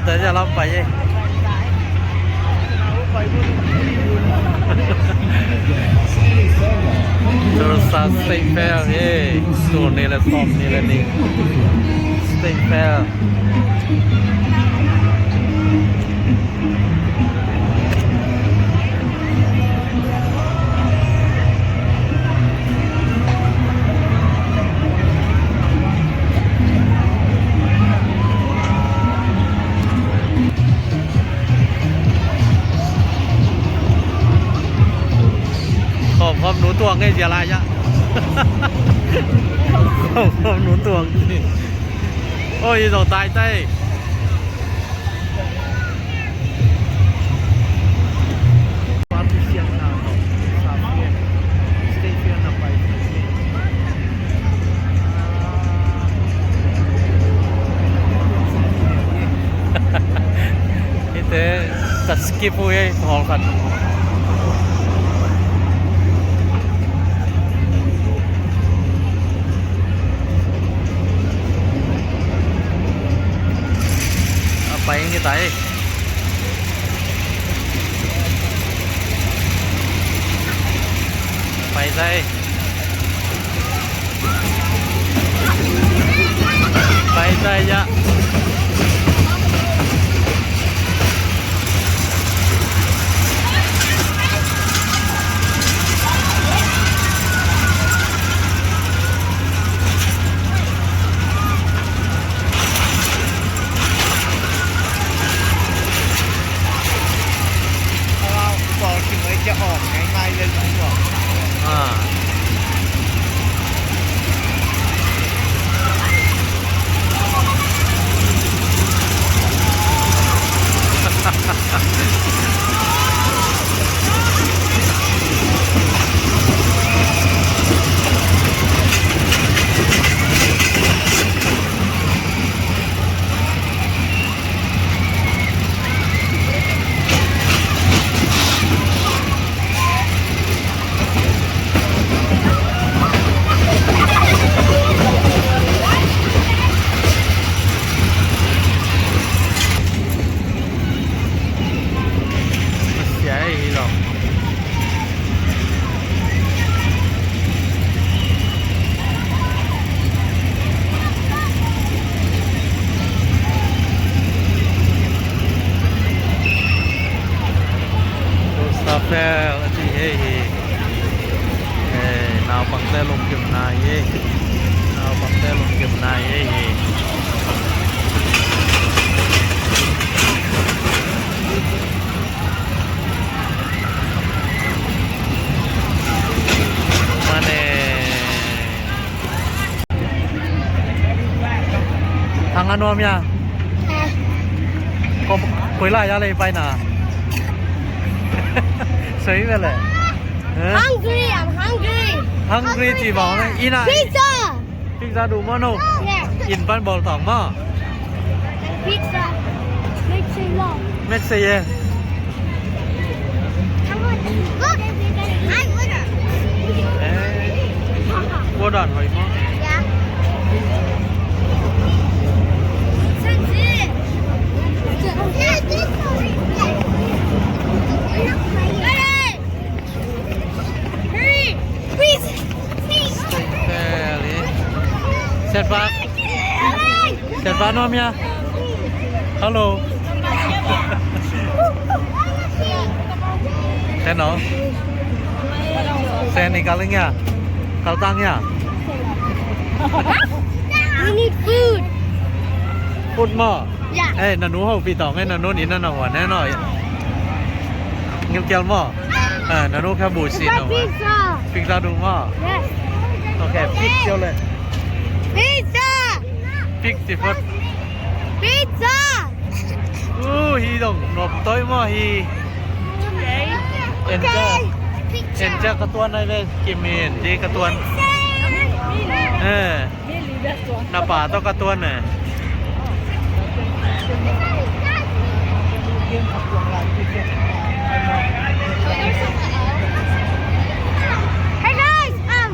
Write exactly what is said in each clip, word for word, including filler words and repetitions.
Te ja lam pai e. Tulsa State Fair hi. Tul nih le sawm nih le nih State Fair. Khawm khawm nu tuang ngei zia lai ah. Khawm khawm nu tuang. Oi, i zong tai tai. Hite ka skip uh ei, pawl khat. A pai ngi tai. Pai tai. Pai tai ya. Sia ei hi lo. Tulsa Fair a ci hi ei hi. Eh, naupangte lungkimna hi ei. Naupangte lungkimna hi ei hi. Mane. Thang a nuam ya. Ko, koi lai ya lei pai na. Soi ve le. Eh? Hungry, I'm hungry. Hungry ci bang na. Ina. Pizza. Pizza du maw no? Yeah. Inn pan bawl tawng maw? Pizza. Mek sei lo. Mek sei e. Look, I win. Eh. Kua dan hoi maw? Yeah. Hurry! Please! Siatpa. Siatpa nuam hia? Hello. Sen no? Sen i kal ing hia? Kal tang hia? We need food. Food maw? Yeah. Eh, na nu hopih tawh nge, na nu in na na huan e no. Ngilkial maw? Eh, na nu kha busi na huan. Pizza. Pizza du maw? Yes. Okay, pizza le. Pizza. Pizza food. Pizza. Uh, hi dong nop toi maw hi. Okay. Enjoy. Enjoy ka tuan ai ve, kim in di ka tuan. Eh. Na pa tawh ka tuan e. Hey guys, um,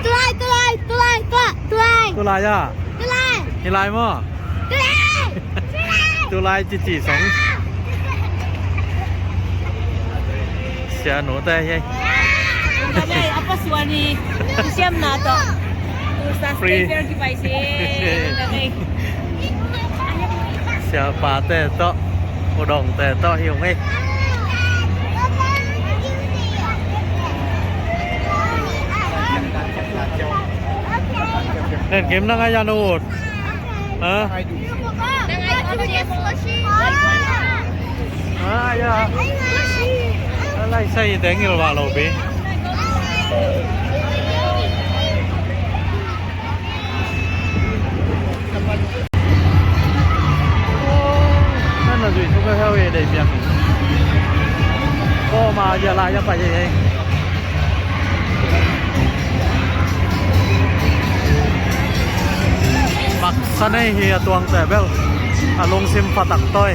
tulai, tulai, tulai, tulai, tulai. Tulai ah? Tulai. Hi lai maw? Tulai. Tulai cici song. Sianu te hi. Apa suani? Siam na to. Free. Siapa te to? Udong te to hi ung ei. Nen kim na ngai yan ut. Ha? Ah, ya. Alai sai tengil wa lo bi. Nan na zui su ka hau e dai piang. Ko ma ya la ya pa ye. Maksa nei hi a tuang te bel. A lungsim pha tak toi.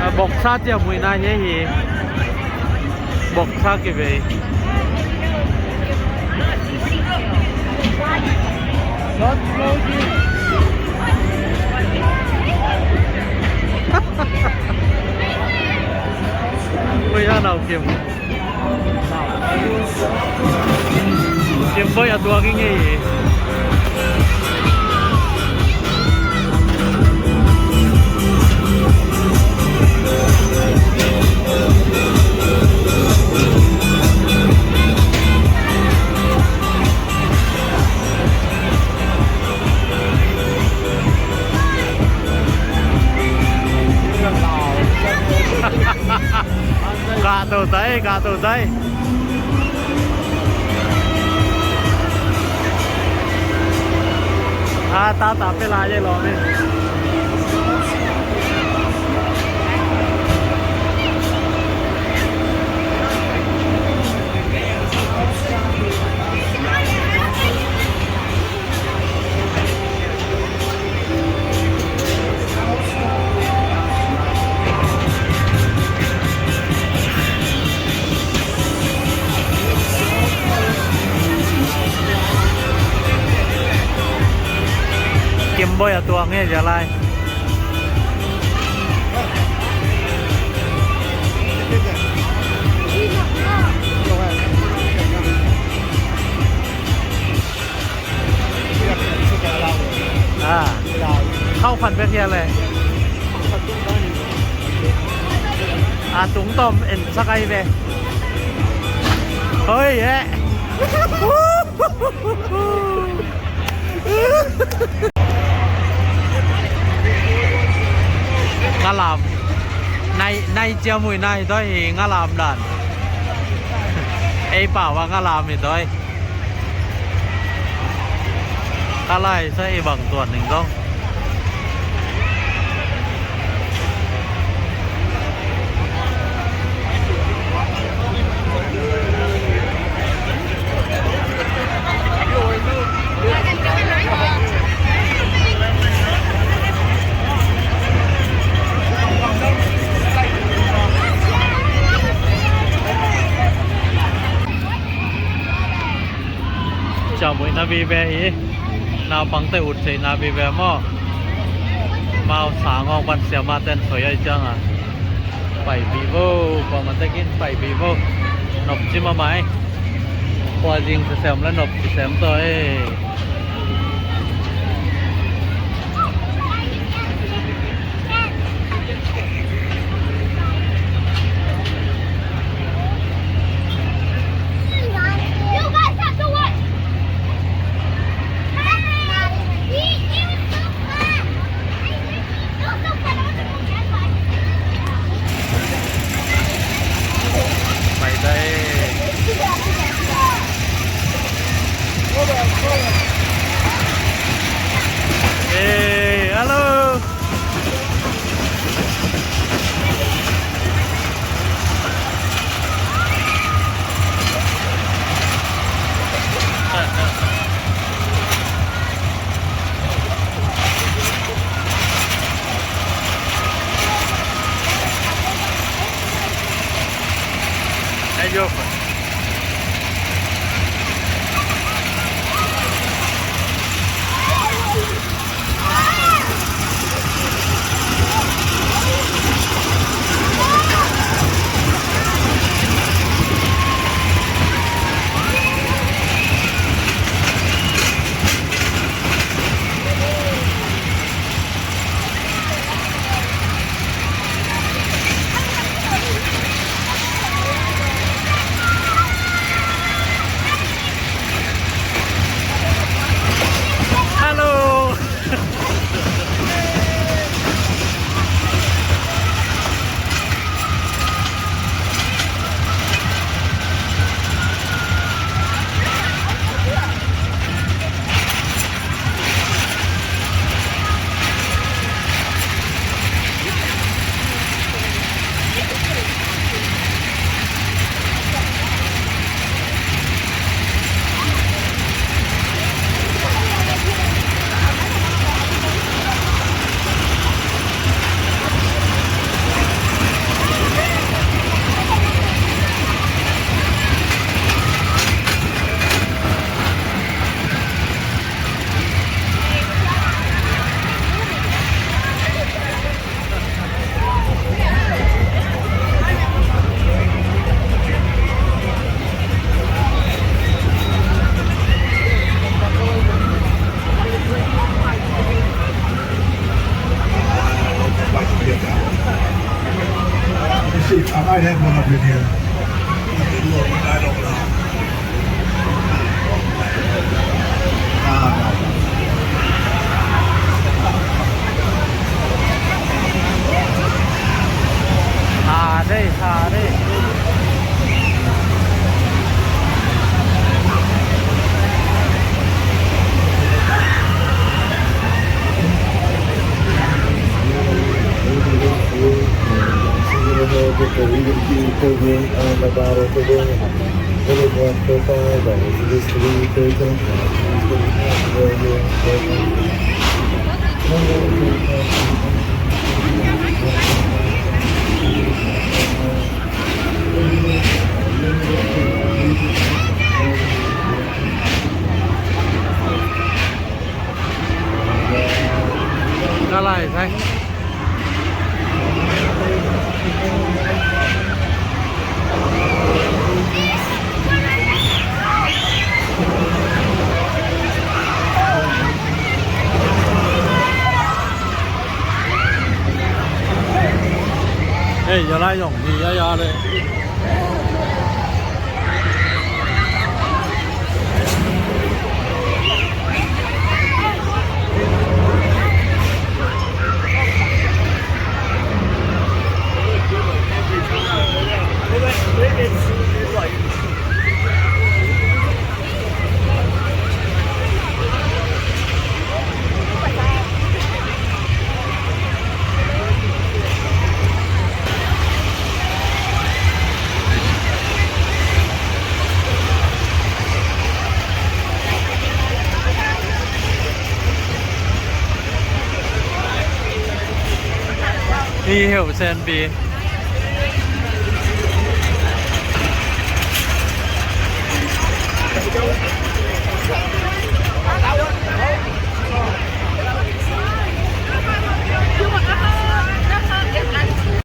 A, boksa ciamhuihna hi hi. Boksa kivei. Ui, a nau kim. Kim Boih a tuak i ngei hi. Kah to tai, kah to tai. A, ta ta pe la ye lo ni. Kim Boih a tuak nge zia lai. A, khau khan bek hia le. A, tungtawm en sak ai ve. Hoi, eh. Ngalam. Nai, nai ciamhuihna hi toi hi ngalam dan. Ei pau a ngalam hi toi. Ka lai sa i bang tuan ning dong. Ciamhuihna vive hi. Naupangte uttheihna vive maw. Amau sang awk pan siamahte in soi ai cianga. Pai vivo, kuamah tekin pai vivo. Nopci mahmah ei. Kua zing sisem le nopci sem tawh ei. Your phone. Hello. Ka lai thai. Ei, ya lai zong hi ya ya le. Hi heuh Senpi.